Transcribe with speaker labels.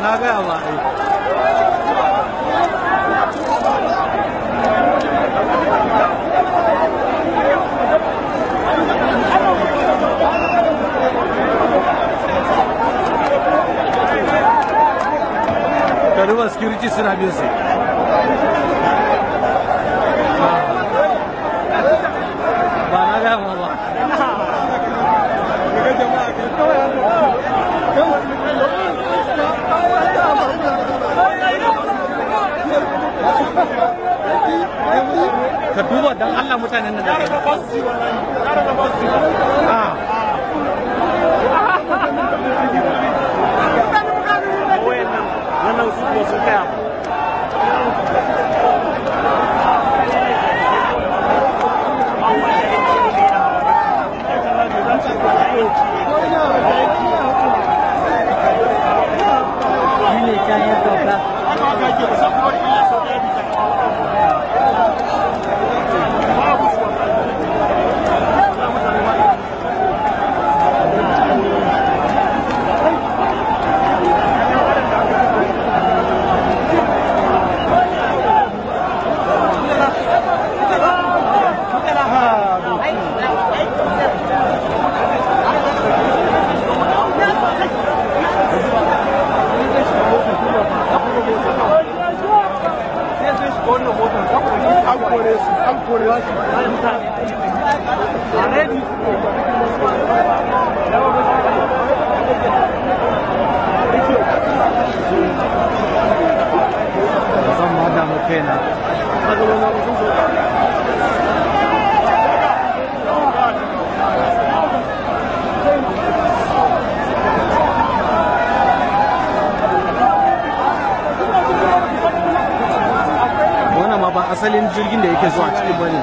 Speaker 1: Na gaya ma ai. Ka duba security suna bin su. Ba na gaya ma ba. Ka duba don Allah mutanen nan da
Speaker 2: Wannan su ko sun kaya.
Speaker 1: Shi ne can ya sauka.
Speaker 2: An kore su.
Speaker 1: Zan ma damu kaina. Wannan ma ba asalin jirgin da yake zuwa ciki bane.